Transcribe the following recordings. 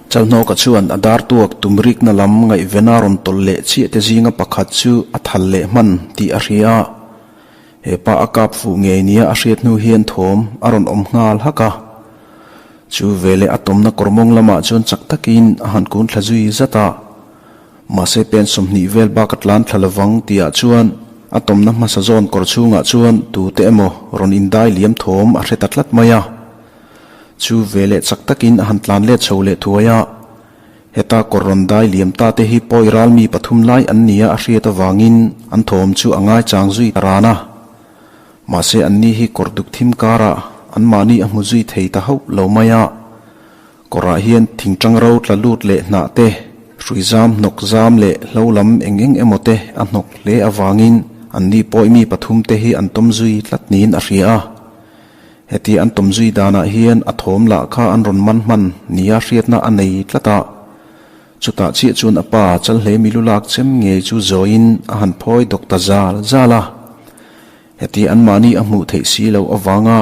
Chalhnawka chuan a dar tuak tum rikna lam ngaihvena rawn tawlh leh chiah te zinga pakhat chu a thal leh hman tih a hria a. He pa a kap fuh ngei nia a hriat hnu hian thawm a rawn awm nghal hak a. Chu veleh a tawmna kawr mawng lamah chuan chak takin a han kun thla zui zat a. Mahse pen 20 vel bak a tlan thla lovang tihah chuan a tawmna hmasa zawn kawr chhungah chuan tute emaw rawn indai liam thawm a hre ta tlat mai a. Chu veleh chak takin a han tlan let chho leh thuai a. Heta kawr rawn dai liam ta te hi pawi ral mi pathum lai an nia a hriat avangin an thawm chu a ngaichang zui ta ran a. Mahse anni hi kawr duk thim karah anmahni a hmu zui thei ta hauh lo mai a. Kawrah hian thingtang ro tla lut leh hnah te, hrui zam, hnawk zam leh hlo lam eng eng emaw te a hnawk hle avangin anni pawi mi pathum te hi an tawm zui tlat niin a hria a. Heti an tawm zui danah hian a thawm lah kha an rawn man hman nia hriatna a nei tlat a. Chutah chiah chuan a pa Chalhlei milu lak chem ngei chu zawiin a han phawi dawk ta zal zal a. Heti anmahni a hmuh theih si loh avanga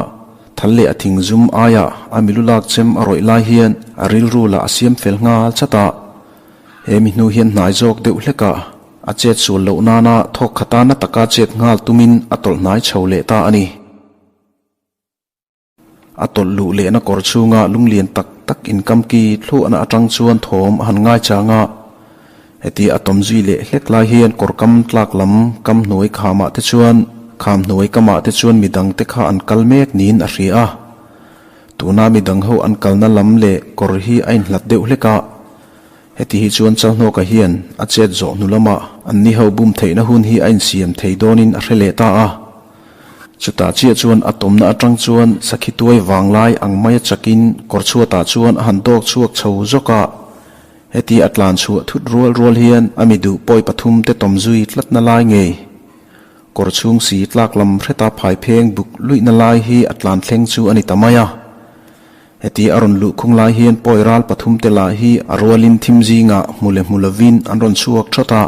thal leh a thing zum aiah a milu lak chem a rawih lai hian a rilru lah a siam fel nghal chat a. He mi hnu hian hnai zawk deuh hlekah a chet sual loh nana thawk khata na taka chet nghal tumin a tawlh hnai chho leh ta a ni. A tawlh luh lehna kawr chhunga lunglian tak tak inkamki thluahna atang chuan thawm a han ngaichang a. Heti a tawm zui leh hlek lai hian kawr kam tlak lam kam hnuai khamah te chuan kham hnuai kamah te chuan midang te kha an kal mek niin a hria a. Tuna midang ho an kalna lam leh kawr hi a inhlat deuh hlek a. Heti hi chuan Chalhnawka hian a chet zawh hnu lamah anni ho bum theihna hun hi a insiam thei dawnin a hre leh ta a. Chutah chiah chuan a tawmna atang chuan sakhi tuai vanglai ang maia chakin kawr chhuatah chuan a han dawk chhuak chho zawk a. Heti a tlan chhuah thut rual rual hian a mi duh pawi pathum te tawm zui tlatna lai ngei. Kawr chhung si tlak lam hreta phai pheng buk luihna lai hi a tlan thleng chu a ni ta mai a. Heti a rawn luh khung lai hian pawi ral pathum te lah hi a rualin thim zingah hmu leh hmu lovin an rawn chhuak thawt a.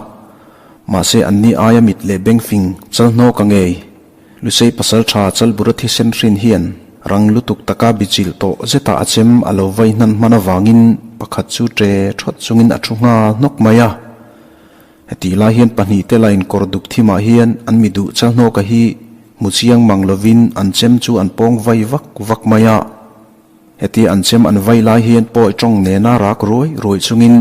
Mahse anni aia mit leh bengfing chal hnawk a ngei. Lusei pasal tha Chalbura thisen hrin hian rang lutuk taka bichilh tawh zetah a chem a lo vai hnan hman avangin pakhat chu tre thawt chungin a thu nghal hnawk mai a. Hetih lai hian pahnih te la inkawr duk thimah hian an mi duh Chalhnawka hi hmu chiang mang lovin an chem chu an pawng vai vak vak mai a. Hetia an chem an vai lai hian pawi tawng nena rak ruai ruai chungin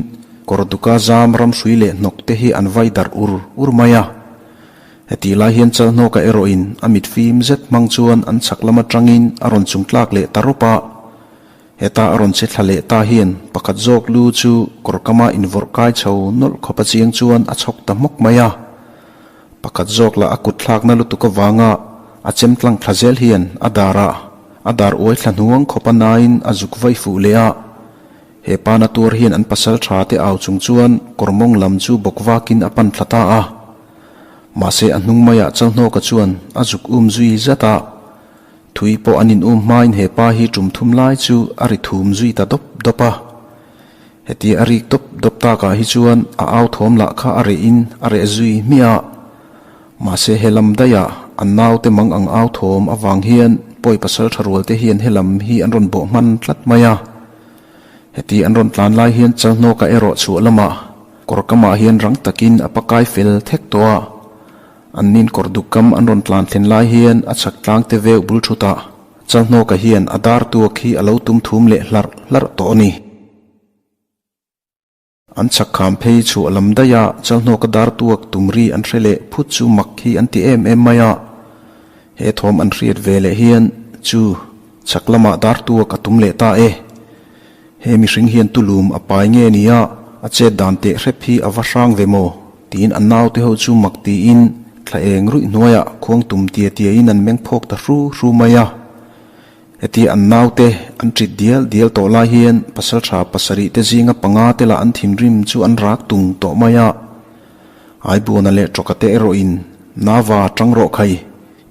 kawr duka zam ramhrui leh hnawk te hi an vai darh ur ur mai a. Hetih lai hian Chalhnawka erawhin a mit fim zet hmang chuan an chhak lam atangin a rawn chung tlak leh ta rawp a. Heta a rawn che thla leh ta hian pakhat zawk lu chu kawr kama invawrh kai chho nawlh khawp a chiang chuan a chhawk ta hmawk mai a. Pakhat zawk lah a kut thlakna lutuk avanga a chem tlang thla zel hian a darah a dar uai thla hnuang khawp a nain a zuk vai fuh leh a. He pa na tuar hian an pasal tha te au chung chuan kawr mawng lam chu bawk vakin a pan thla ta a. Mahse a hnung maiah Chalhnawka chuan a zuk um zui zat a. Thui pawh an in um hmain he pa hi tum thum lai chu a ri thum zui ta dawp dawp a. Heti a rik dawp dawp takah hi chuan a au thawm lah kha a reh in a reh zui hmiah a. Mahse he lam daihah an naute mang ang au thawm avang hian pawi pasal tha rual te hian he lam hi an rawn bawh hman tlat mai a. Heti an rawn tlan lai hian Chalhnawka erawh chhuah lamah kawr kamah hian rang takin a pakai fel thek tawh a. An nin kawr duk kam an rawn tlan thlen lai hian a chhak tlang te veu bul thutah Chalhnawka hian a dar tuak hi a lo tum thum leh hlarh hlarh tawh a ni. An chhak kham phei chhuah lam daih a, Chalhnawka dar tuak tum ri an hre leh phut chu mak hi an ti em em mai a. He thawm an hriat ve leh hian chu chhak lamah dar tuak a tum leh ta e. He mihring hian tulum a pai nge nia, a chet dan teh hrep hi a va hrang ve maw? tiin an naute ho chu mak tiin thla eng ruih hnuaiah khuang tum tia tiain an meng phawk ta hru hru mai a. Heti an naute an ṭit dial dial tawh lai hian pasalṭha pasarih te zinga panga te lah an thinrim chu an rak tung tawh mai a. Aibuana leh ṭawka te erawhin, Nava, ṭang rawh khai,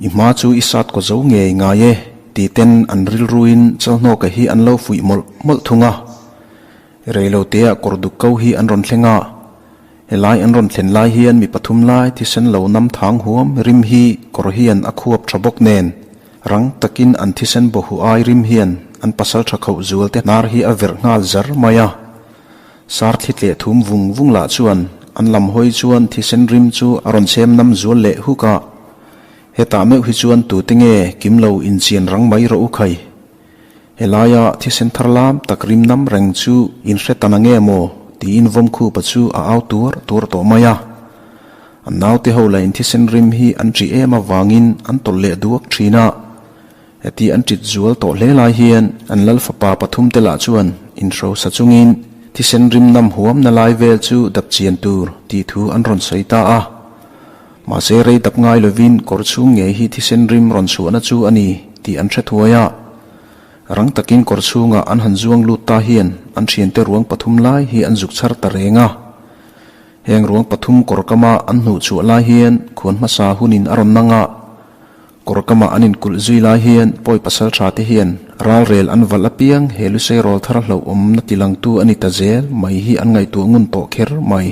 i hma chu i sat kaw zo ngei ngai e, ti ten an rilruin Chalhnawka hi an lo fuih mawlh mawlh thung a. Reiloteah kawr duk ko hi an rawn thleng a. Helai an rawn thlen lai hian mi pathum lai thisen lo nam thang huam rim hi kawr hian a khuap tha bawk nen, rang takin an thisen bawhu ai rim hian an pasal tha khauh zual te hnar hi a verh nghal zar mai a. Sar thli tleh thum vung vung lah chuan an lam hawi chuan thisen rim chu a rawn chhem nam zual leh huk a. Hetah meuh hi chuan tute nge kim lo inchian rang mai rawh u khai. Helaia thisen thar lam tak rim nam reng chu in hre ta na nge maw? tiin Vawmkhupa chu a au tuar tuar tawh mai a. An naute ho lahin thisen rim hi an ṭih em avangin an tawlh leh duak ṭhin a. Heti an ṭit zual tawh hle lai hian an lal fapa pathumte lah chuan inhrosa chungin thisen rim nam huamna lai vel chu dap chian tur tih thu an rawn sawi ta a. Mahse rei dap ngai lovin kawr chhung ngei hi thisen rim rawn chhuahna chu a ni tih an hre thuai a. Rang takin kawr chhungah an han zuang lut ta hian an thiante ruang pathum lai hi an zuk chhar ta reng a. Heng ruang pathum kawr kama an hnuh chhuah lai hian khuan hmasa hunin a rawn nang a. Kawr kama an inkulh zui lai hian pawi pasal tha te hian ralrel an valh apiang he lusei rawl thar hlauhawmna tilangtu a ni ta zel mai hi an ngaihtuah ngun tawh kher mai.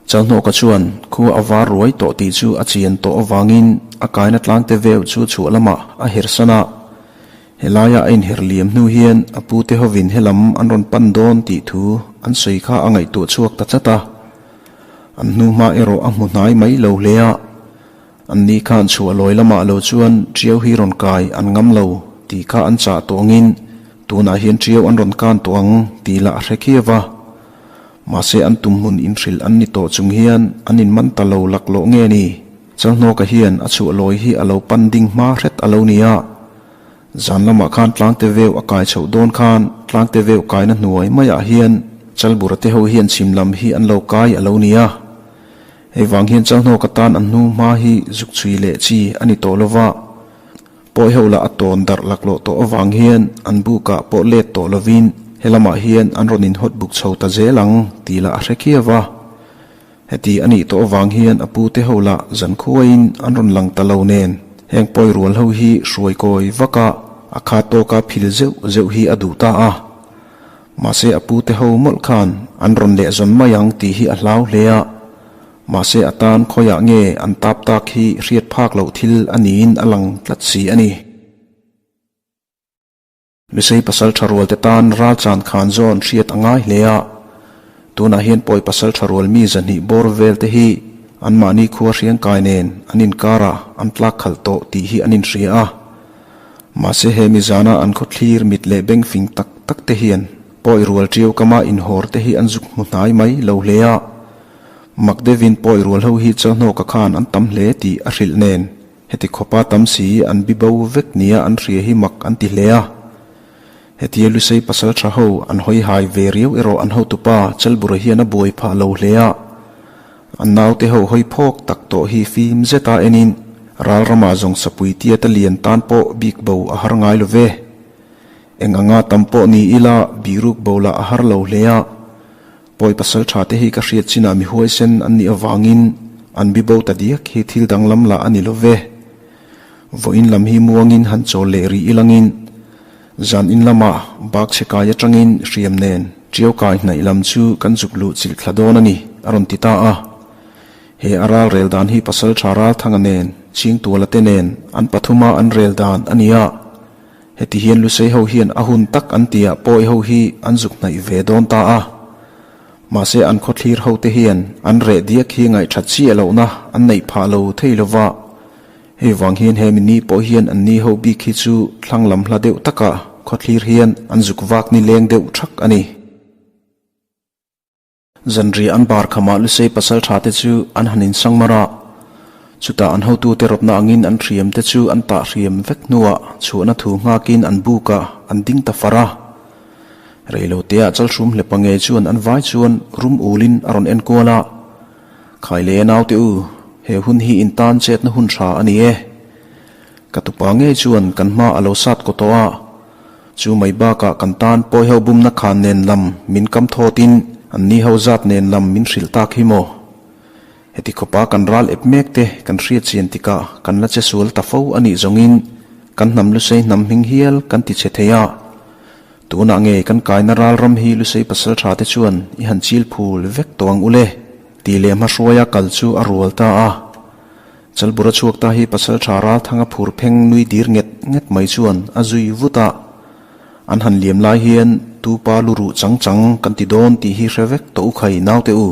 Chalhnawka chuan khua a var ruai tawh tih chu a chian tawh avangin a kaina tlangte veu chu chhuah lamah a hersan a. Helaia a inher liam hnu hian a pute hovin helam an rawn pan dawn tih thu an sawi kha a ngaihtuah chhuak ta tlat a. An hnu hma erawh a hmu hnai mai lo hle a. An ni khan chhuah lawi lamah lo chuan Ṭiau hi rawn kai an ngam lo tih kha an chah tawh angin tunah hian Ṭiau an rawn kan tawh ang tih lah a hre khiau a. Mahse an tum hmun inhrilh an ni tawh chung hian an inman ta lo laklawh nge ni? Chalhnawka hian a chhuah lawi hi a lo pan ding hma hret a lo ni a. Zan lamah khan tlangte veu a kai chhoh dawn khan tlangte veu kaina hnuai maiah hian Chalbura te ho hian chhim lam hi an lo kai a lo ni a. Hei vang hian Chalhnawka tan an hnu hma hi zuk chhui leh chi a ni tawh lova. Pawi ho lah a tawn darh laklawh tawh avang hian an bukah pawh let tawh lovin helamah hian an rawn inhawt buk chho ta zel ang tih lah a hre khiau a. Heti a nih tawh avang hian a pute ho lah zankhuaiin an rawn lang ta lo nen heng pawi rual ho hi hruai kawi vaka a khat tawka phil zeuh zeuh hi a duh ta a. Mahse a pute ho mawlh khan an rawn leh zawn mai ang tih hi a hlau hle a. Mahse a tan khawiah nge an tap tak hi hriat phak loh thil a niin a lang tlat si a ni. Lusei pasal tha rual te tan ral chan khan zawn hriat a ngai hle a. Tunah hian pawi pasal tha rual mi zahnih bawr vel te hi anmahni khua hriangkai nen an inkarah an tlak khalh tawh tih hi an inhria a. Mahse he mi zana an khawthlir mit leh beng fing tak tak te hian pawi rual ṭiau kama inhawr te hi an zuk hmu hnai mai lo hle a. Mak deuhin pawi rual ho hi Chalhnawka khan an tam hle tih a hrilh nen heti khawpa tam si an bi bo vek nia an hria hi mak an ti hle a. Hetia Lusei pasal tha ho an hawi hai ve riau erawh an hotupa Chalbura hian a buai phah lo hle a. An naute ho hawi phawk tak tawh hi fim zeta enin ral ramah zawng sapui tiata lian tan pawh bik bo a har ngai lo ve. Eng anga tam pawh ni ila bihruk bo lah a har lo hle a. Pawi pasal tha te hi ka hriat chinah mi huaisen an nih avangin an bi bo ta diak hi thil danglam lah a ni lo ve. Vawiin lam hi muangin han chawl leh rih ilangin zan in lamah bak chhe kai atangin hriam nen tiau kai hnaih lam chu kan zuk luh chilh thla dawn a ni, a rawn ti ta a. He a ral rel dan hi pasal tha Ralthanga nen, Chingtuala te nen an pathuma an rel dan a ni a. Heti hian Lusei ho hian a hun tak an tia pawi ho hi an zuk hnaih ve dawn ta a. Mahse an khawthlir ho te hian an reh diak hi ngaihthat chiah lohna an neih phah lo thei lo va. Hei vang hian he mini pawh hian an ni ho bik hi chu thlang lam hla deuh takah khawthlir hian an zuk vak ni leng deuh thak a ni. Zanriah an bar khamah Lusei pasal tha te chu an han insang mar a, chutah an hotute rawtna angin an hriam te chu an tah hriam vek hnuah chhuahna thu nghakin an bukah an ding ta far a. Reiloteah Chalhrum hlepa ngei chuan an vai chuan rum ulin a rawn enkual a, Khai le naute u, he hun hi in tan chetna hun tha a ni e. Ka tupa ngei chuan kan hma a lo sat kaw tawh a. Chu mai bakah kan tan pawi ho bumna khan nen lam min kam thawtin an ni ho zat nen lam min hrilh tak hi maw? Heti khawpa kan ral ep mek te kan hriat chian tikah kan la che sual ta fo a nih zawngin kan hnam Lusei hnam hming hial kan ti che thei a. Tunah nge kan kaina ral ram hi Lusei pasal tha te chuan i han chil phul vek tawh ang ule tih leh hmahruaia kal chu a rual ta a. Chalbura chhuak ta hi pasal tha Ralthanga phur pheng nui dir nget nget mai chuan a zui vut a. An han liam lai hian tu pa lu ruh chang chang kan ti dawn tih hi hre vek tawh u khai naute u.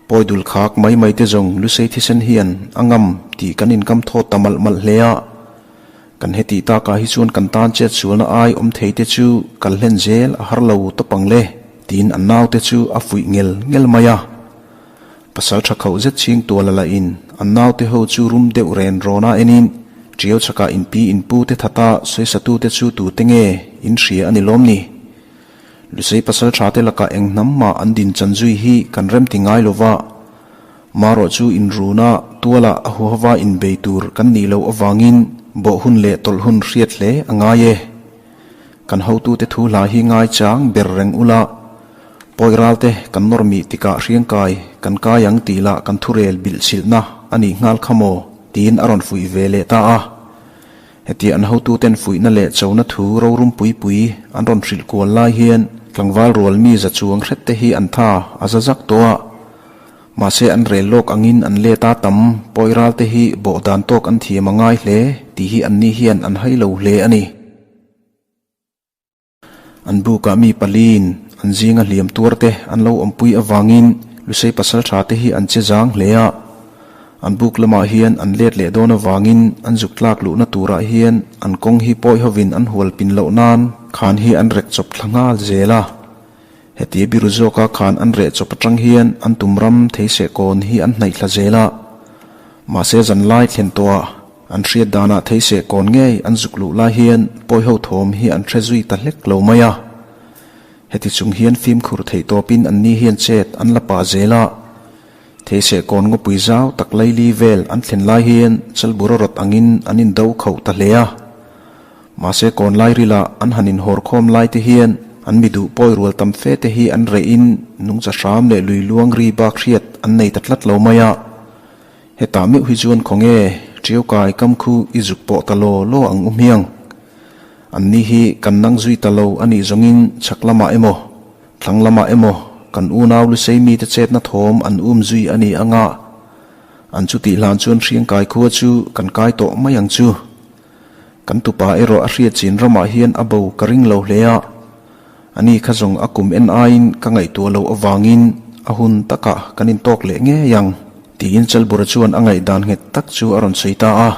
Pawi dul khak mai mai te zawng Lusei thisen hian a ngam tih kan inkam thawt ta malh malh hle a. Kan hetih takah hi chuan kan tan chet sualna ai awm thei te chu kal hlen zel a har lo tawp ang le tiin an naute chu a fuih ngel ngel mai a. Pasal tha khauh zet chhing tual a la in an naute ho chu rum deuh ren rawn a enin Tiau chhakah in pi in pu te thata sawisatu te chu tute nge in hria a ni lawm ni? Lusei pasal tha te lakah eng hnam mah an din chan zui hi kan rem ti ngai lova, marawh chu in runa tualah a huhava in bei tur kan nih loh avangin bawh hun leh tawlh hun hriat hle a ngai e. Kan hotute thu hla hi ngai chang ber reng ula, pawi ral te kan nawr mih tikah hriangkai kan kai ang tih lah kan thurel bilh chhilhna a nih nghal kha maw tiin a rawn fuih ve leh ta a. Hetia an hotuten fuihna leh chona thu rorum pui pui an rawn hrilh kual lai hian tlangval rual mi za chuang hret te hi an tha a za zak tawh a. Mahse an rel lawk angin an let a tam pawi ral te hi bawh dan tawk an thiam a ngai hle tih hi anni hian an hai lo hle a ni. An bukah mi paliin an zinga hliam tuar te an lo awmpui avangin Lusei pasal tha te hi an che zang hle a. An buk lamah hian an let leh dawn avangin an zuk tlak luhna turah hian an kawng hi pawi hovin an hual pin loh nan khan hi an rek chawp thla nghal zel a. Hetia biru zawka khan an reh chawp atang hian an tum ram theiseh kawn hi an hnaih thla zel a. Mahse zanlai thlen tawhah an hriat danah theiseh kawn ngei an zuk luh lai hian pawi ho thawm hi an hre zui ta hlek lo mai a. Heti chung hian fimkhur theih tawpin anni hian chet an la pah zel a. Theiseh kawn ngawpui zau tak laili vel an thlen lai hian chalbura rawt angin an indo khauh ta hle a. Mahse kawn lai rila an han inhawr khawm lai te hian an mi duh pawi rual tam fe te hi an reh in nungcha hram leh lui luang ri bak hriat an nei ta tlat lo mai a. Hetah meuh hi chuan khawnge Tiau kai kam khu i zuk pawh ta law law ang u hmiang. An ni hi kan nang zui ta lo a nih zawngin chhak lamah emaw, thlang lamah emaw kan unau Lusei mite chetna thawm an um zui a ni anga an chutih hlan chuan hriangkai khua chu kan kai tawh mai ang chu. Kan tupa erawh a hriat chin ramah hian a bo ka ring lo hle a, ani kha zawng a kum en aiin ka ngaihtuah loh avangin a hun takah kan intawk leh ngei ang, tiin Chalbura chuan a ngaihdan nghet tak chu a rawn sawi ta a.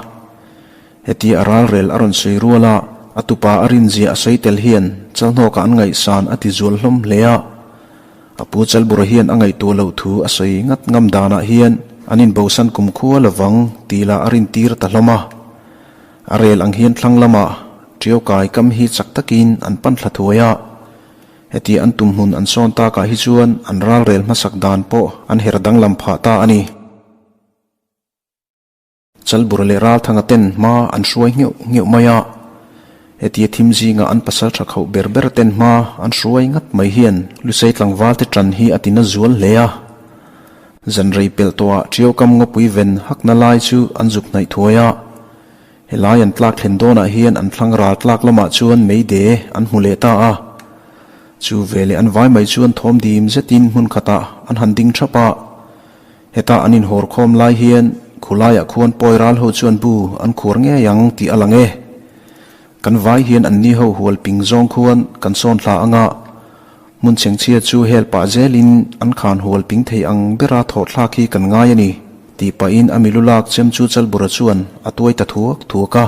Hetia a ralrel a rawn sawi rual a, a tupa a rinzia a sawi tel hian Chalhnawka an ngaihsan a ti zual hlawm hle a. A pu Chalbura hian a ngaihtuah loh thu a sawi ngat ngam danah hian an inbosan kumkhua lovang tih lah a rintir ta hlawm a. A rel ang hian thlang lamah Tiau kai kam hi chak takin an pan thla thuai a, heti an tum hmun an sawn takah hi chuan an ralrel hmasak dan pawh an her danglam phah ta a ni. Chalbura leh Ralthanga ten hma an hruai ngheuh ngheuh mai a, hetia thim zinga an pasal tha khauh ber ber ten hma an hruai ngat mai hian Lusei tlangval te tan hi a tina zual hle a. Zan rei pelh tawhah Tiau kam ngawpui ven hakna lai chu an zuk hnaih thuai a. Helai an tlak thlen dawnah hian an thlang ral tlak lamah chuan meide an hmu leh ta a. Chu veleh an vai mai chuan thawm dim zetin hmun khatah an han ding thap a. Heta an inhawr khawm lai hian khulaiah khuan pawi ral ho chuan bu an khuar ngei ang tih a lang e. Kan vai hian anni ho hual ping zawng khuan kan sawn thla anga hmun chhengchhia chu hel pah zelin an khan hual ping thei ang bera thawh thlak hi kan ngai a ni, tih pahin a milu lak chem chu Chalbura chuan a tuai ta thuak thuak a.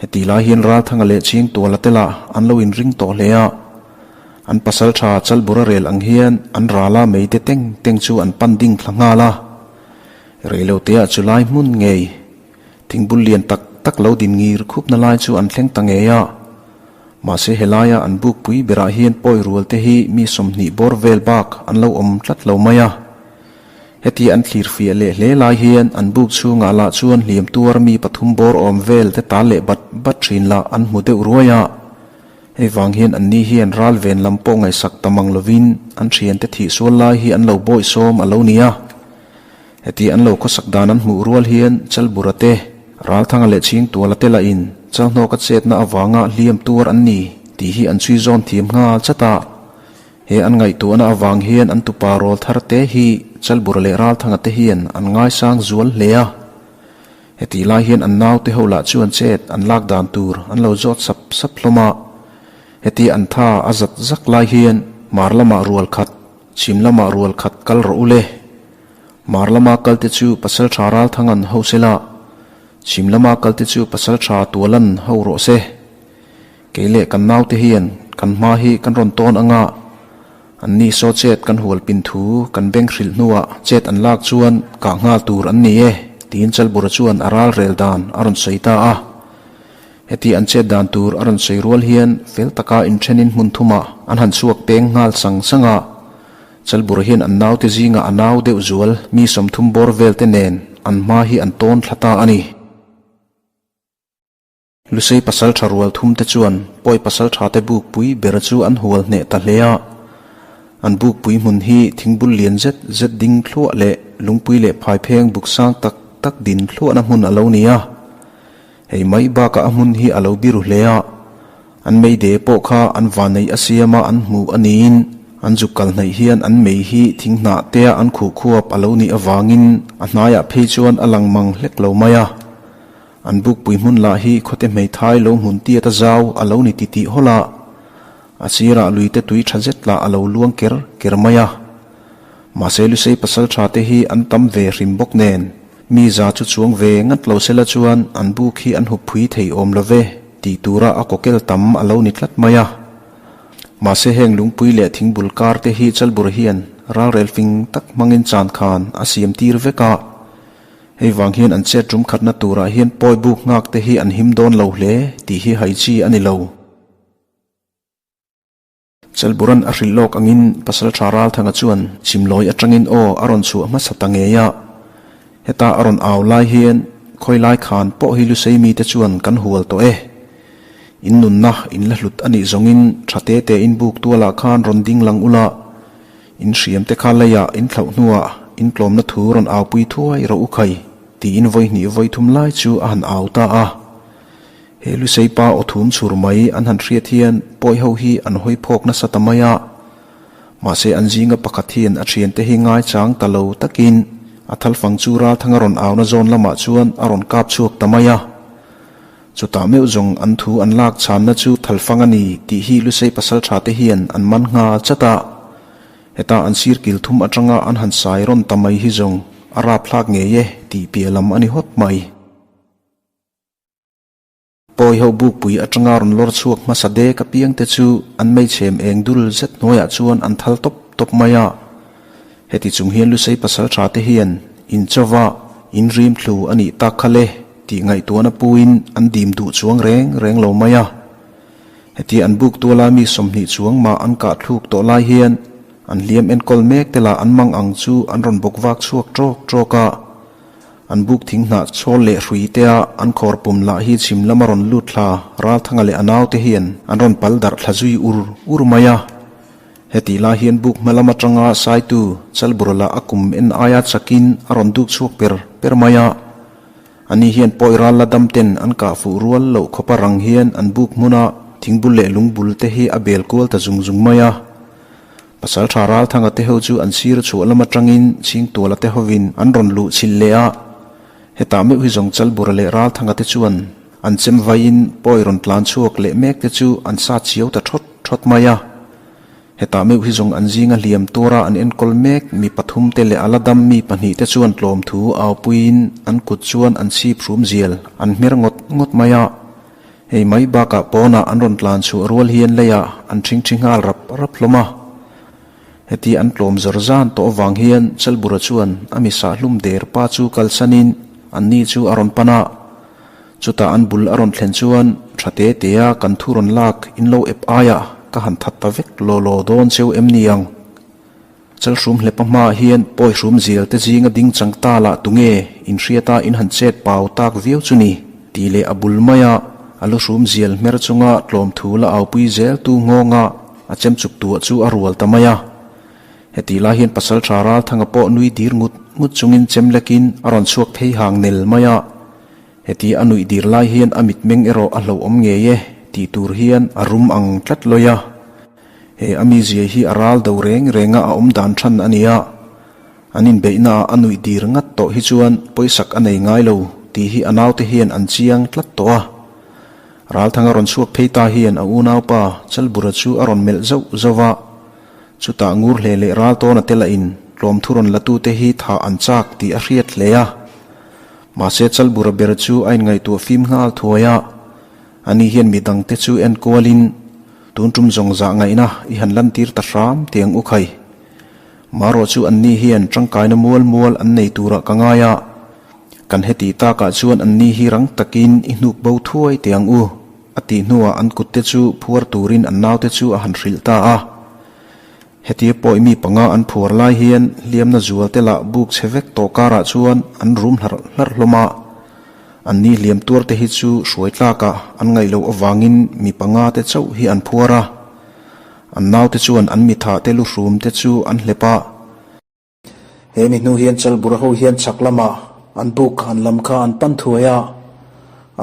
Heti lai hian Ralthanga leh Chhing Tuala te lah an lo inring tawh hle a. An pasal tha Chalbura rel ang hian an rala meite teng teng chu an pan ding thla nghal a. Reiloteah chu lai hmun ngei Thingbul lian tak tak lo din ngir khupna lai chu an thleng ta ngei a. Mahse helaia an bukpui berah hian pawi rual te hi mi 20 bawr vel bak an lo awm tlat lo mai a. Heti an thlir fiah leh hle lai hian an buk chhungah lah chuan hliam tuar mi pathum bawr awm vel te tal leh bat bat thin lah an hmu deuh ruai a. Hei vang hian anni hian ral ven lam pawh ngaihsak ta mang lovin an thiante thih sual lai hi an lo bawihsawm a lo ni a. Heti an lo khawsak dan an hmuh rual hian Chalbura te, Ralthanga leh Chhingtuala te lahin Chalhnawka chetna avanga hliam tuar an ni tih hi an chhui zawn thiam nghal chat a. He an ngaihtuahna avang hian an tupa rawl thar te hi Chalbura leh Ralthanga te hian an ngaisang zual hle a. Heti lai hian an naute ho lah chuan chet an lak dan tur an lo zawt sap sap hlawm a. Heti an tha a zat zak lai hian Hmar lamah rual khat, Chhim lamah rual khat kal rawh u le. Hmar lama kalte chu Pasaltha Ralthangan ho sela, Chhim lama kalte chu Pasaltha Tualan ho rawh se. Kei leh kan naute hian kan hma hi kan rawn tawn anga, an ni saw chet kan hual pin thu kan beng hrilh hnuah chet an lak chuan kah nghal tur an ni e, tiin Chalbura chuan a ral rel dan a rawn sawi ta a. Heti an chet dan tur a rawn sawi rual hian fel taka inthenin hmun thumah an han chhuak peng nghal sang sang a. Chalbura hian an naute zingah a nau deuh zual mi 30 bawr vel te nen an hma hi an tawn thla ta a ni. Lusei pasal tha rual thum te chuan pawi pasal tha te buk pui ber chu an hual hneh ta hle a. An buk pui hmun hi thingbul lian zet zet ding thluah leh lungpui leh phaipheng buk sang tak tak din thluahna hmun a lo ni a. Hei mai bakah a hmun hi a lo biru hle a. An meide pawh kha an vanneih a siama an hmuh a niin an zuk kal hnaih hian an mei hi thing hnah tea an khuh khuap a lo nih avangin a hnaiah phei chuan a lang mang hlek lo mai a. An bukpui hmun lah hi khawte hmeithai lo hmun tiat a zau a lo ni titih hawlh a, a sirah luite tui tha zet lah a lo luang ker ker mai a. Mahse Lusei pasal tha te hi an tam ve hrim bawk nen, mi za chu chuang ve ngat lo sela chuan an buk hi an hup phui thei awm lo ve tih tura a kawkel tam a lo ni tlat mai a. Mahse heng lungpui leh thingbul kar te hi Chalbur hian ralrel fing tak hmangin chan khan a siam tir vek a. Hei vang hian an chet tum khatna turah hian pawi buk nghak te hi an him dawn lo hle tih hi hai chi a ni lo. Chelburan a hrilh lawk angin Pasal Tha Ralthanga chuan chimlawi atangin aw a rawn chhuah hmasa ta ngei a. Heta a rawn au lai hian khawi lai khan pawh hi Lusei mite chuan kan hual tawh e. In nunna in la hlut a nih zawngin tha te te in buk tualah khan rawn ding lang ula, In hriam te kha leiah in thlauh hnuah in tlawmna thu rawn aupui thuai rawh u khai tiin vawi hnih vawi thum lai chu a han au ta a. He Lusei pa aw thum chhur mai an han hriat hian pawi ho hi an hawi phawk nasa ta mai a. Mahse an zinga pakhat hian a thiante hi ngaichang ta lo takin a thalfang chu Ralthanga rawn auna zawn lamah chuan a rawn kap chhuak ta mai a. Chutah meuh zawng an thu an lak chhanna chu thalfang a ni tih hi Lusei pasal tha te hian an man nghal chat a. Heta an sir kil thum atanga an han sai rawn ta mai hi zawng a rapthlak ngei e tih piah lam a ni hawt mai. Pawi ho bukpui atanga rawn lawr chhuak hmasa dek apiang te chu an meichhem eng dul zet hnuaiah chuan an thal tawp tawp mai a. Heti chung hian Lusei pasal tha te hian inchawva inrim thlu a nih tak kha le tih ngaihtuahna puin an dim duh chuang reng reng lo mai a. Heti an buk tuala mi 20 chuang mah an kah thluk tawh lai hian an hliam enkawl mek te lah an mang ang chu an rawn bawk vak chhuak tawk tawk a. An buk thing hnah chhawl leh hrui te a an khawr pum lah hi chhim lama rawn lut thla Ralthanga leh a naute hian an rawn pal darh thla zui ur ur mai a. Heti lai hian buk hma lam atanga Saitu Chalburala a kum en aia chakin a rawn duk chhuak per per mai a. Ani hian pawi ral la dam ten an kah fuh rual loh khawpa rang hian an buk hmuna thingbul leh lungbul te hi a bel kual ta zung zung mai a. Pasal tha Ralthanga te ho chu an sir chhuah lam atangin Chhingtuala te hovin an rawn luh chhilh leh a. Hetah meuh hi zawng Chalbura leh Ralthanga te chuan an chem vaiin pawi rawn tlan chhuak leh mek te chu an sat chiau ta thawt thawt mai a. Hetah meuh hi zawng an zinga hliam tura an enkawl mek mi pathum te leh a la dam mi pahnih te chuan tlawm thu aupuiin an kut chuan an chhip hrum zial an hmer ngawt ngawt mai a. Hei mai bakah pawnah an rawn tlan chhuah rual hian leiah an ṭhingṭhi nghal rap rap hlawm a. Heti an tlawm zawr zan tawh avang hian Chalbura chuan a mi sahhlum der pa chu kalsanin anni chu a rawn pan a. Chutah an bul a rawn thlen chuan tha te tea kan thu rawn lak in lo ep aia ka han that ta vek law law dawn cheu em ni ang. Chalhrum hlepa hmaah hian pawihrum zial te zinga ding chang ta lah tunge in hriata in han chet pau tak viau chu ni tih leh a bul maia a luhrum zial hmer chunga tlawm thu la aupui zel tu ngawnga a chem chuk tuah chu a rual ta mai a. Heti lai hian pasal tha Ralthanga pawh nui dir ngut ngut chungin chem lekin a rawn chhuak phei hang nel mai a. Heti a nuih dir lai hian a mitmeng erawh a hlauhawm ngei e tih tur hian a rum ang tlat lawi a. He a mizia hi a ral do reng renga a awm dan than a nia. An inbeihnaah a nuih dir ngat tawh hi chuan pawisak a nei ngai lo tih hi a naute hian an chiang tlat tawh a. Ralthanga rawn chhuak phei ta hian a unaupa Chalbura chu a rawn melh zauh zauh va, chutah ngur hle leh ral tawn a tel a in tlawmthu rawn la tute hi thah an chak tih a hriat hle a. Mahse Chalbura ber chu a inngaihtuah fim nghal thuai a, ani hian midangte chu enkualin tun tum zawng zah ngaihna i han lantir ta hram tiang u khai. Marawh chu anni hian tangkaina mual mual an nei turah ka ngai a, kan heti takah chuan anni hi rang takin i hnuk bo thuai teh ang u, a tih hnuah an kutte chu phuar turin an naute chu a han hrilh ta a. Hetia pawi mi panga an phuar lai hian hliamna zualte lah buk chhe vek tawh karah chuan an rum hlarh hlarh hlawm a. Anni hliam tuarte hi chu hruai tlakah an ngaih loh avangin mi panga te chauh hi an phuar a. An naute chuan an mithah te luhrum te chu an hlep a. He mi hnu hian Chalbura ho hian chhak lamah an buk an lam kha an pan thuai a,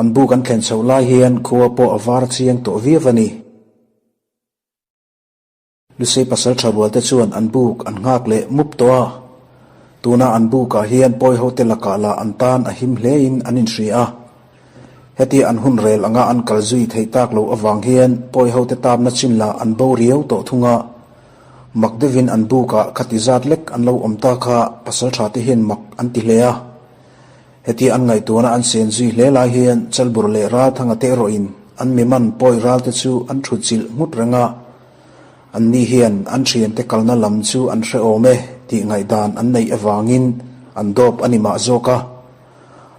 an buk an thlen chhoh lai hian khua pawh a var chiang tawh viau a ni. Lusei pasal tha rual te chuan an buk an nghak leh mup tawh a, tuna an bukah hian pawi hote lakah lah an tan a him hlein an inhria a. Hetia an hun rel anga an kal zui theih tak loh avang hian pawi hote tapna chin lah an bo riau tawh thung a. Mak deuhin an bukah khati zat lek an lo awm ta kha pasal tha te hian mak an ti hle a. Hetia an ngaihtuahna an sen zui hle lai hian Chalbur leh Ralthanga te erawhin an mi man pawi ral te chu an thut chilh nghut reng a. Anni hian an thiante kalna lam chu an hrehawm e tih ngaihdan an neih avangin an dawp a ni mah zawk a.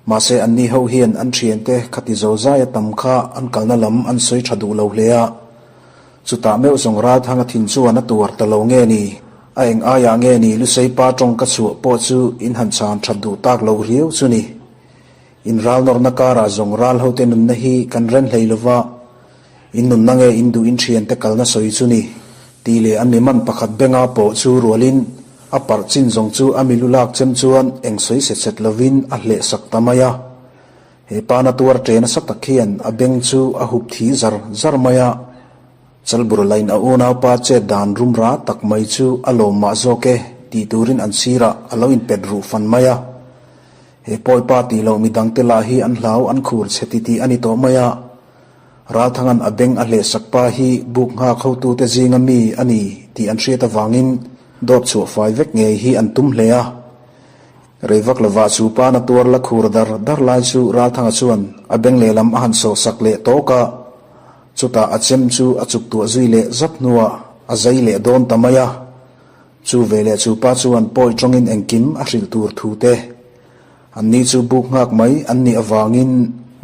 Mahse anni ho hian an thiante khati zo zaia tam kha an kalna lam an sawi tha duh lo hle a. Chutah meuh zawng Ralthanga thin chuan a tuar ta lo nge ni? A eng aiah nge ni Lusei pa tawng ka chhuah pawh chu in han chhan that duh tak lo riau chu ni. In ral nawrna karah zawng ral hote nunna hi kan ren hlei lova, in nunna nge in duh in thiante kalna sawi chu ni? Tih leh a mi man pakhat benga pawh chu rualin a parh chin zawng chu a milu lak chem chuan eng sawi set set lovin a hleh sak ta mai a. He pa na tuar ṭe nasa tak hian a beng chu a hup thi zar zar mai a. Chalbur lain a unaupa chet dan rum ra tak mai chu a lawm mah zawk e tih turin an sirah a lo inpet ruh fan mai a. He pawipa tih loh midangte lah hi an hlau an khur chhe titih a ni tawh mai a. Ralthanga'n a beng a hlehsak pa hi buk nghak hotute zinga mi a ni tih an hriat avangin dawp chhuah fai vek ngei hi an tum hle a. Rei vak lovah chu pa na tuar la khur dar dar lai chu Ralthanga chuan a beng lehlam a han sawhsak leh tawk a, chutah a chem chu a chuk tuah zui leh zat hnuah a zai leh dawn ta mai a. Chu veleh chu pa chuan pawi tawngin engkim a hrilh tur thu te Anni chu buk nghak mai an nih avangin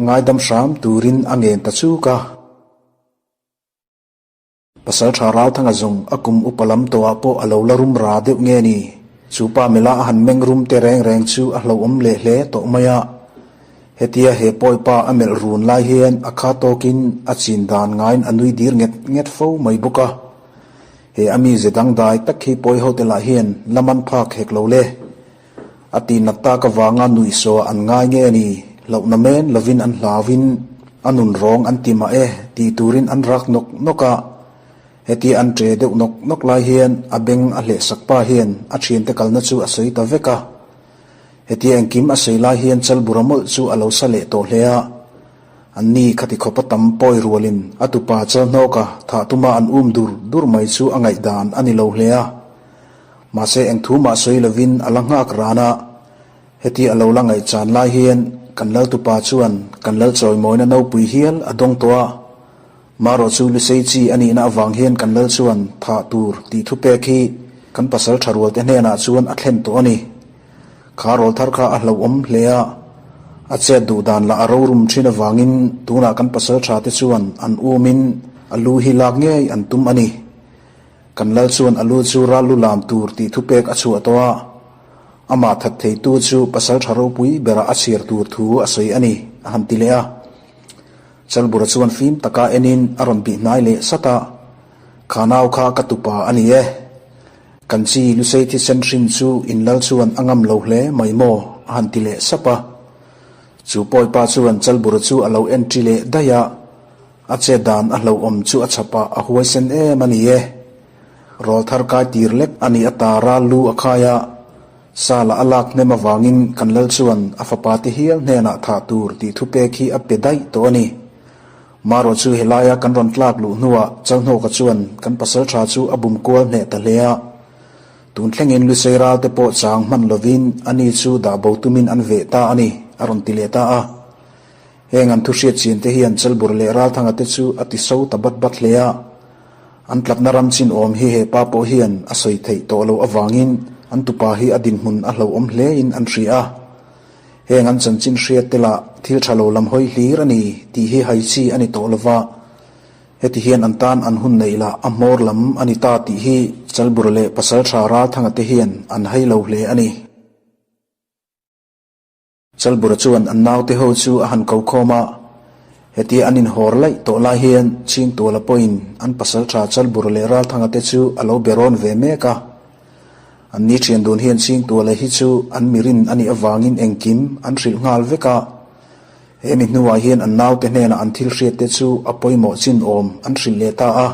ngaidam hram turin a ngen ta chuk a. Pasal tha Ralthanga zawng a kum upa lam tawhah pawh a lo la rum ra deuh nge ni? Chu pa mela a han meng rum te reng reng chu a hlauhawm leh hle tawh mai a. Hetia he pawipa a melh run lai hian a kha tawkin a chin dan ngaiin a nui dir nget nget fo mai bawk a. He a mize dangdai tak hi pawi hote lah hian la man phak hek lo le. A ti nat tak avanga nuihsaw an ngai nge ni? Hlauhna men lovin an hlauvin a nun rawng an ti mah e tih turin an rak nawk nawk a. Hetia an ṭe deuh nawk nawk lai hian a beng a hlehsak pa hian a ṭhiante kalna chu a sawi ta vek a. Hetia engkim a sawi lai hian Chalbura mawlh chu a lo sa leh tawh hle a. Anni khati khawpa tam pawi rualin a tupa Chalhnawka thah tuma an um dur dur mai chu a ngaihdan a ni lo hle a. Mahse eng thu mah sawi lovin a la nghak ran a, heti a lo la ngaihchan lai hian kan Laltupa chuan kan Lal chawimawina nopui hial a dawng tawh a. Marawh chu Lusei chi a nihna avang hian kan Lal chuan thah tur tih thupek hi kan pasal tha rualte hnenah chuan a thlen tawh a ni. Kha rawl thar kha a hlauhawm hle a, a chet duh dan lah a rorum thin avangin tunah kan pasal tha te chuan an umin a lu hi lak ngei an tum a ni. Kan lal chuan a lu chu ral lu lam tur tih thupek a chhuah tawh a, amah that theitu chu pasal tha ropui berah a chhiar tur thu a sawi a ni, a han ti leh a. Chalbura chuan fim taka enin a rawn bih hnai leh sat a, Kha nau kha ka tupa a ni e. Kan chi Lusei thisen hrim chu in lal chuan a ngam lo hle mai maw? a han ti leh sap a. Chu pawipa chuan Chalbura chu a lo entry leh daih a. A chet dan a hlauhawm chu a chhap a, a huaisen em a ni e. Rawl thar kai tir lek a nih ata ral lu a khai a, Sala a lak hnem avangin kan lal chuan a fapa te hial hnenah thah tur tih thupek hi a pe daih tawh a ni. Marawh chu helaia kan rawn tlak luh hnuah Chalhnawka chuan kan pasaltha chu a bum kual hneh ta hle a. Tun thlengin Lusei ral te pawh chang hman lovin ani chu dah bo tumin an veh ta a ni, a rawn ti leh ta a. Heng an thuhriat chin te hian Chalbur leh Ralthanga te chu a ti so ta bat bat hle a. An tlatna ram chin awm hi he pa pawh hian a sawi theih tawh loh avangin an tupa hi a dinhmun a hlauhawm hlein an hria a. Heng an chanchin hriat te lah thil tha lo lam hawi hlir a ni tih hi hai chi a ni tawh lova, heti hian an tan an hun neih lah a hmawr lam a ni ta tih hi Chalbura leh Pasaltha Ralthanga te hian an hai lo hle a ni. Chalbura chuan an naute ho chu a han ko khawm a, hetia an inhawr laih tawh lai hian Chhingtuala pawhin an Pasaltha Chalbura leh Ralthanga te chu a lo be rawn ve mek a. An ni thian dun hian Chhingtuala hi chu an mirin a nih avangin engkim an hrilh nghal vek a. He mi hnuah hian an naute hnenah an thil hriatte chu a pawimawh chin awm an hrilh leh ta a.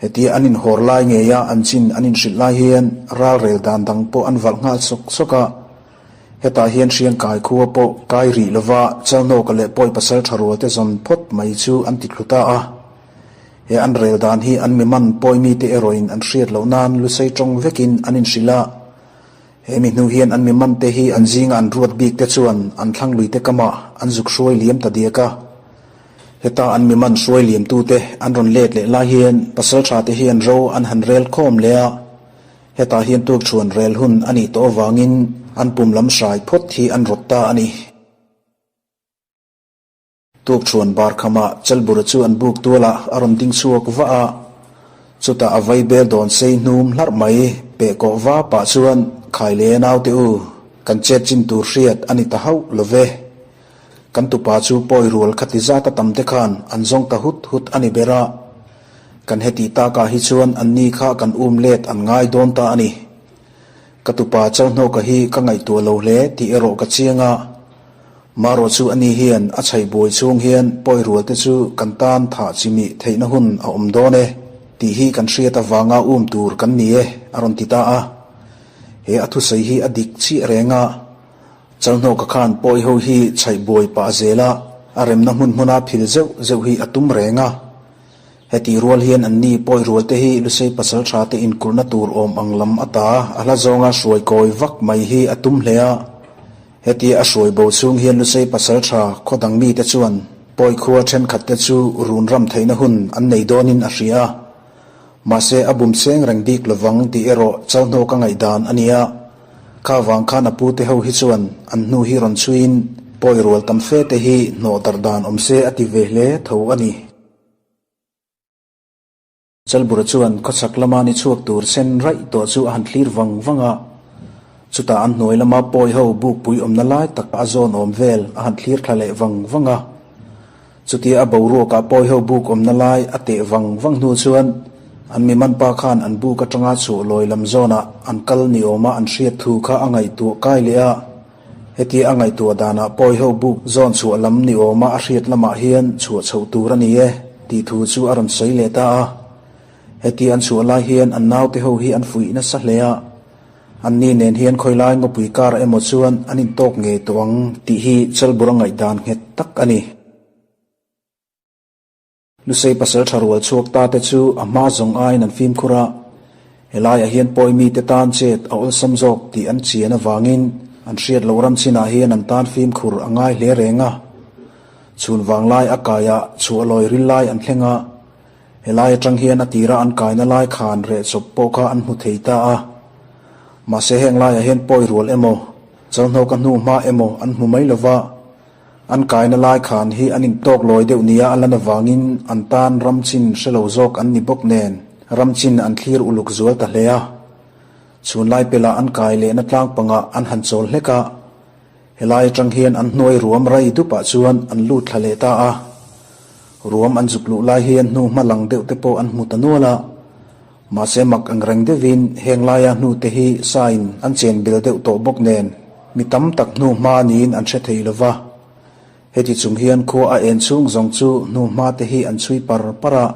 Hetia an inhawr lai ngeia an chin an inhrilh lai hian ralrel dan dang pawh an valh nghal sawk sawk a. Hetah hian Hriangkai khua pawh kai rih lova Chalhnawka leh Pawi pasal tha rualte zawn phawt mai chu an ti thlu ta a. He an rel dan hi an mi man pawi mite erawhin an hriat loh nan lusei tawng vekin an inhrilh a. He mi hnu hian an mi man te hi an zinga an ruat bik te chuan an thlang lui te kamah an zuk hruai liam ta diak a. Heta an mi man hruai liam tute an rawn let leh lai hian pasal tha te hian ro an han rel khawm leh a. Hetah hian tukchhuan rel hun a nih tawh avangin an pum lam hrai phawt hi an rawt ta a ni. Tukchhuan bar khamah Chalbura chu an buk tualah a rawn ding chhuak vah a, chutah a vai bel dawn sei hnum hlarh mai peh kawh va pah chuan khai le naute u, kan chet chin tur hriat a ni ta hauh lo ve. Kan tupa chu pawi rual khati zat a tam te khan an zawng ta hut hut a ni ber a. Kan hetih takah hi chuan anni kha kan um let an ngai dawn ta a ni. Ka tupa Chalhnawka hi ka ngaihtuah lo hle tih erawh ka chiang a. Marawh chu ani hian a chhaih buai chhung hian pawi rual te chu kan tan thah chimih theihna hun a awm dawn e tih hi kan hriat avanga um tur kan ni e a rawn ti ta a. He a thusawi hi a dik chiah reng a. Chalhnawka khan pawi ho hi chhaih buai pah zela a remna hmun hmuna phil zeuh zeuh hi a tum reng a. Hetih rual hian anni pawi rual te hi Lusei pasal tha te inkulhna tur awm ang lam ata a hla zawnga hruai kawi vak mai hi a tum hle a. Hetia a hruai bo chhung hian Lusei pasal tha khaw dang mite chuan pawi khua thenkhat te chu run ram theihna hun an nei dawnin a hria a. Mahse a bum seng reng bik lovang tih erawh Chalhnawka ngaihdan a nia. Kha vang khan a pute ho hi chuan an hnu hi rawn chhuiin pawi rual tam fe te hi hnawh darh dan awm se a ti ve hle tho a ni. Chalbura chuan khawchhak lama ni chhuak tur sen raih tawh chu a han thlir vang vang a, chutah an hnuai lama pawi ho bukpui awmna lai tak a zawn awm vel a han thlir thla leh vang vang a. Chutia a boruakah pawi ho buk awmna lai a teh vang vang hnu chuan an mi manpa khan an buk atanga chhuah lawi lam zawnah an kal ni awma an hriat thu kha a ngaihtuah kai leh a. Hetia a ngaihtuah danah pawi ho buk zawn chhuah lam ni awma a hriat lamah hian chhuah chhoh tur a ni e tih thu chu a rawn sawi leh ta a. Hetia an chhuah lai hian an naute ho hi an fuih nasa hle a, anni nen hian khawilai ngawpui kar emaw chuan an intawk ngei tawh ang tih hi Chalbura ngaihdan nghet tak a ni. Lusei pasal tha rual chhuak ta te chu a hma zawng aiin an fimkhur a, helaiah hian pawi mite tan chet a awlsam zawk tih an chian avangin an hriat loh ram chinah hian an tan fimkhur a ngai hle reng a. Chhun vanglai a kaiah chhuah lawi ril lai an thleng a, helai atang hian a tira an kaina lai khan reh chawp pawh kha an hmu thei ta a. Mahse heng laiah hian pawi rual emaw, chalhnawka hnu hma emaw an hmu mai lova, An kaina lai khan hi an intawk lawi deuh nia a lan avangin an tan ram chin hre lo zawk an ni bawk nen ram chin an thlir uluk zual ta hle a. Chhunlai pelah an kai lehna tlang pangah an han chawl hlek a, helai atang hian an hnuai ruam rai dupah chuan an lut thla leh ta a. Ruam an zuk luh lai hian hnu hma lang deuh te pawh an hmu ta nual a, mahse mak ang reng deuhin heng laia hnu te hi sain an chen bel deuh tawh bawk nen Mi tam tak hnu hma niin an hre thei lo va. Heti chung hian khua a en chhung zawng chu hnu hma te hi an chhui par par a.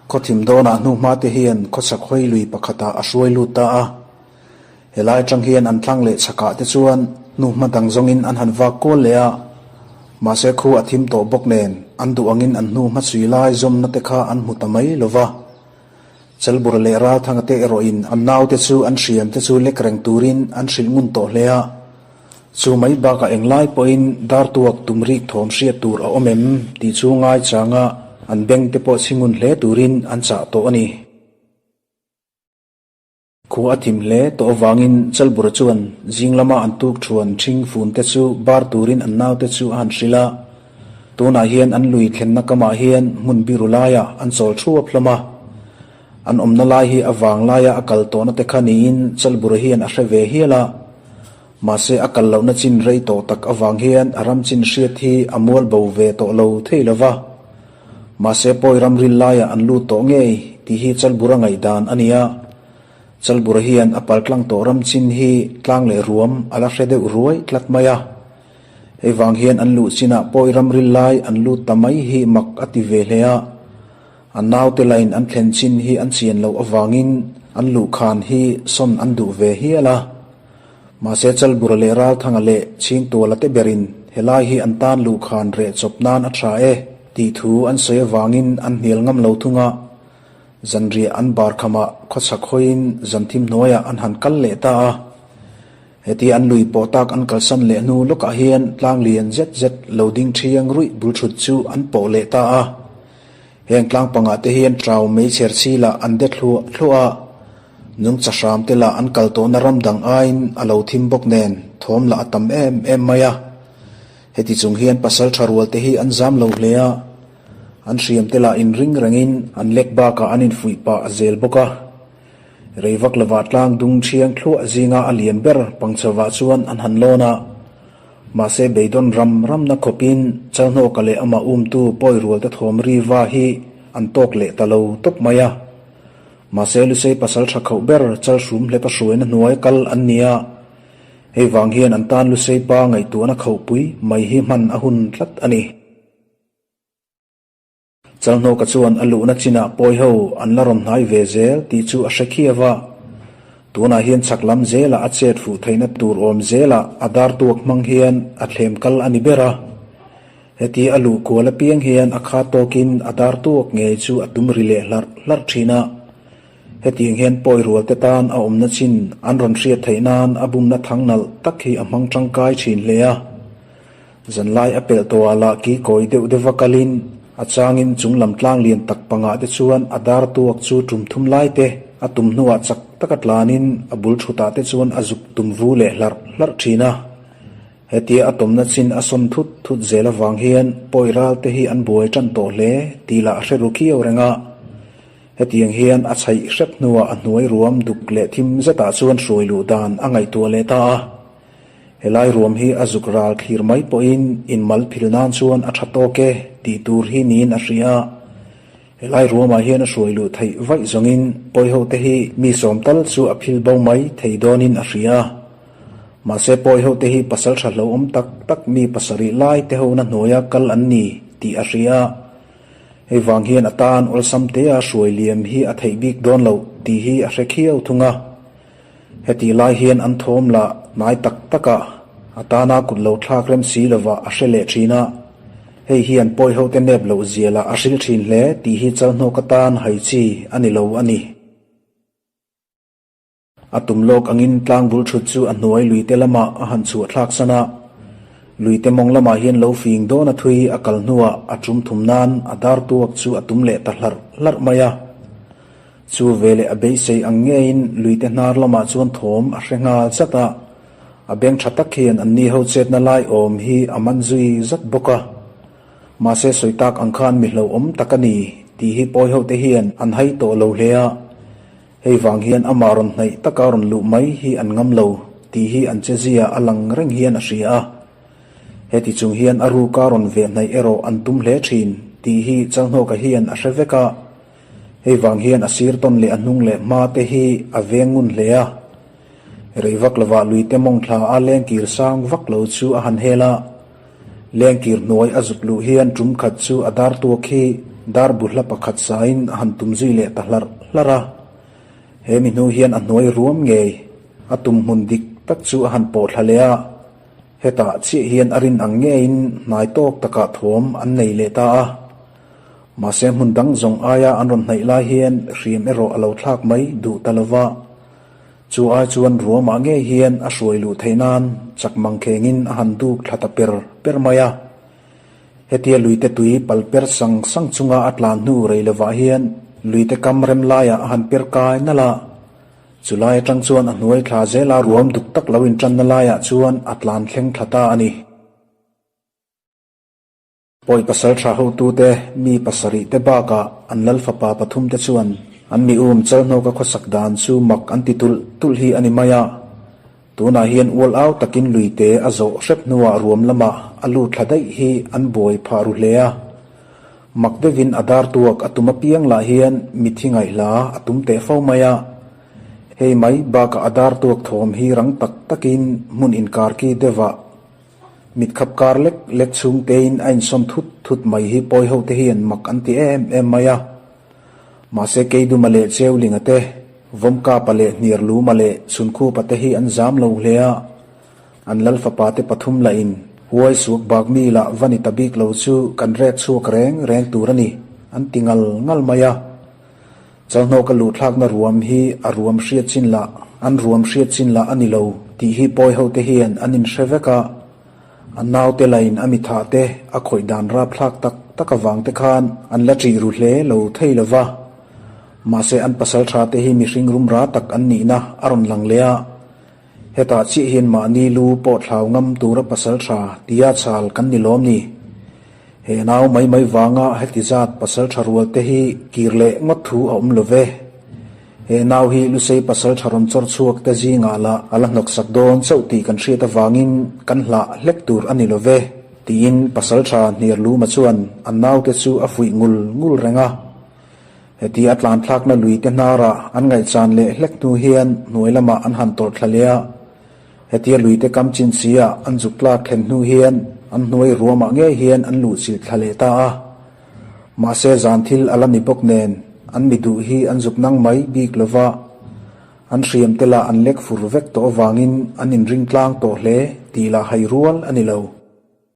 Khaw thim dawnah hnu hma te hian khawchhak hawi lui pakhatah a hruai lut ta a. Helai atang hian an thlang leh chhakah te chuan hnu hma dang zawngin an han vak kual leh a. Mahse khu a thim tawh bawk nen. an duh angin an hnu hmachhui lai zawmna te kha an hmu ta mai lo va. Chalbura leh Ralthanga te erawhin an naute chu an hriam te chu lek reng turin an hrilh ngun tawh hle a. Chu mai bakah englai pawhin dartuak tum rik thawm hriat tur a awm em tih chu ngaichanga an beng te pawh chhi ngun hle turin an chah tawh a ni. Khua a thim hle tawh avangin Chalbura chuan zing lama an tuk thuan ṭhing fun te chu bar turin an naute chu a han hrilh a. Tunah hian an lui thlenna kamah hian hmun biru laiah an chawl thuap hlawm a. An awmna lai hi a vang laia a kal tawhna te kha niin Chalbura hian a hre ve hial a. Mahse a kal lohna chin rei tawh tak avang hian a ram chin hriat hi a mual bo ve tawh lo thei lo va. Mahse pawi ram ril laiah an lut tawh ngei tih hi Chalbura ngaihdan a ni a. Chalbura hian a paltlang tawh ram chin hi tlang leh ruam a la hre deuh ruai tlat mai a. Hei vang hian an luh chinah pawi ram ril lai an lut ta mai hi mak a ti ve hle a. A naute lain an thlen chin hi an chian loh avangin an luhkhan hi sawn an duh ve hial a. Mahse Chalbura leh Ralthanga leh Chhingtuala te berin helai hi an tan luhkhan reh chawp nan a tha e tih thu an sawi avangin an hnial ngam lo thung a. Zanriah an bar khamah khawchhak hawiin zanthim hnuaiah an han kal leh ta a. Heti an lui pawh tak an kalsan leh hnu lawkah hian tlang lian zet zet lo ding thiang ruih bul thut chu an pawh leh ta a. Heng tlang pangah te hian trau meichher chhi lah an de thluah thluah a, nungcha hram te lah an kal tawhna ram dang aiin a lo thim bawk nen thawm lah a tam em em mai a. Heti chung hian pasal tha rual te hi an zam lo hle a, an hriam te lah inring rengin an lek bakah an infuih pah a zel bawk a. Rei vak lovah tlang dung thiang thluah zinga a lian ber pangchhovah chuan an han lawn a. Mahse beidawn ram ramna khawpin Chalhnawka leh amah umtu pawi rualte thawm ri va hi an tawk leh ta lo tawp mai a. Mahse Lusei pasal tha khauh ber Chalhrum hlepa hruaina hnuai kal an ni a. Hei vang hian an tan Lusei pa ngaihtuahna khauhpui mai hi hman a hun tlat a ni. Chalhnawka chuan a luhna chinah pawi ho an la rawn hnai ve zel tih chu a hre khiau a. Tunah hian chhak lam zelah a chet fuh theihna tur awm zelah a dar tuak hmang hian a thlem kal a ni ber a. Heti a luh kual apiang hian a kha tawkin a dar tuak ngei chu a tum ri leh hlarh hlarh thin a. Hetiang hian pawi rualte tan a awmna chin an rawn hriat theih nan a bumna thang nalh tak hi a hmang tangkai thin hle a. Zanlai a pelh tawhah lah ki kawi deuh deuha kalin a changin chung lam tlang lian tak pangah te chuan a dar tuak chu tum thum lai te a tum hnuah chak taka tlanin a bul thutah te chuan a zuk tum vu leh hlarh hlarh thin a. Hetia a tawmna chin a sawn thut thut zel avang hian pawi ral te hi an buai tan tawh hle tih lah a hre ru khiau reng a. Hetiang hian a chhaih hrep hnuah a hnuai ruam duk leh thim zetah chuan hruai luh dan a ngaihtuah leh ta a. Helai ruam hi a zuk ral thlir mai pawhin inmal phil nan chuan a tha tawk e tih tur hi niin a hria a. Helai ruamah hian a hruai luh theih vaih zawngin pawiho te hi mi sawm tal chu a phil bo mai thei dawnin a hria a. Mahse pawiho te hi pasal tha hlauhawm tak tak mi pasarih lai te hona hnuaia kal an ni tih a hria a. Hei vang hian a tan awlsam tea hruai liam hi a theih bik dawn loh tih hi a hre khiau thung a. Hetih lai hian an thawm lah hnai tak takah a tana kut lo thlak rem si lovah a hre leh thin a. Hei hian pawi hote nep loh zia lah a hril thin hle tih hi Chalhnawka tan hai chi a ni lo a ni. A tum lawk angin tlang bul thut chu a hnuai luite lamah a han chhuah thlak san a. Luite mawng lamah hian lo fing dawn a thui a kal hnuah a tum thum nan a dar tuak chu a tum leh ta hlarh hlarh mai a. Chu veleh a beisei ang ngeiin luite hnar lamah chuan thawm a hre nghal zat a, a beng tha tak hian an ni ho chetna lai awm hi a man zui zat bawk a. Mahse sawi tak ang khan mi hlauhawm tak a ni tih hi pawi ho te hian an hai tawh lo hle a, hei vang hian amah rawn hnaih taka rawn luh mai hi an ngam lo tih hi an chezia a lang reng hian a hria a. Heti chung hian a ruka rawn veh hnaih erawh an tum hle thin tih hi Chalhnawka hian a hre vek a. Hei vang hian a sir tawn leh a hnung leh hma te hi a veng ngun hle a. Rei vak lovah luite mawng thla a lengkir sang vak lo chu a han hel a. Lengkir hnuai a zuk luh hian tum khat chu a dar tuak hi dar bu hla pakhat sain a han tum zui leh ta hlarh hlarh a. He mi hnu hian a hnuai ruam ngei a tum hmun dik tak chu a han pawh thla leh a. Hetah chiah hian a rin ang ngeiin hnai tawk takah thawm an nei leh ta a. Mahse hmun dang zawng aia an rawn hnaih lai hian hriam erawh a lo thlak mai duh ta lova. Chu ai chuan ruamah ngei hian a hruai luh theih nan chak mangkhengin a han duk thla ta per per mai a. Hetia luite tui pal per sang sang chunga a tlan hnu rei lovah hian luite kam rem laiah a han per kai nalh a. Chulai atang chuan a hnuai thla zela ruam duk tak lo intanna laiah chuan a tlan thleng thla ta a ni. Pawi pasal tha hotute mi pasarih te bakah an lal fapa pathum te chuan an mi um chalhnawka khawsak dan chu mak an ti tulh tulh hi a ni mai a. Tunah hian ual au takin luite a zawh hrep hnuah ruam lamah a lut thla daih hi an buai phah ru hle a. Mak deuhin a dar tuak a tum apiang lah hian mithi ngaihhla a tum teh fo mai a. Hei mai bakah a dar tuak thawm hi rang tak takin hmun inkar ki deuhah mit khap kar lek lek chhung tein a insawn thut thut mai hi pawi ho te hian mak an ti em em mai a. Mahse Keiduma leh Cheulinga te, Vawmkapa leh Hniarluma leh Chhunkhupa te hi an zam lo hle a. An lal fapa te pathum lah in huai suak bak mi lah va ni ta bik lo chu kan rek chhuak reng reng tur a ni, an ti ngal ngal mai a. Chalhnawka luhthlakna ruam hi a ruam hriat chin lah an ruam hriat chin lah a ni lo tih hi pawi ho te hian an inhre vek a. An naute lain a mithah te a khawih dan rapthlak tak tak avang te khan an la ṭih ru hle lo thei lo va. Mahse an pasal tha te hi mihring rumra tak an nihna a rawn lang leh a. Hetah chiah hian mahni lu pawh thlau ngam tura pasal tha tia chhal kan ni lawm ni. He nau mai mai vanga heti zat pasal tha rual te hi kir leh ngawt thu a awm lo ve. He nau hi Lusei pasal tha rawn chawr chhuak te zingah lah a la hnawksak dawn chauh tih kan hriat avangin kan hlah hlek tur a ni lo ve, tiin pasal tha Hniarluma chuan a naute chu a fuih ngul ngul reng a. Heti a tlanthlakna lui te hnarah an ngaihchan leh hlek hnu hian hnuai lamah an han tawrh thla leh a. Hetia lui te kam chin si ah an zuk tlak thlen hnu hian an hnuai ruamah ngei hian an luh chilh thla leh ta a. Mahse zan thil a la ni bawk nen an mi duh hi an zuk nang mai bik lo va, an hriam te lah an lek fur vek tawh avangin an inring tlang tawh hle tih lah hai rual a ni lo.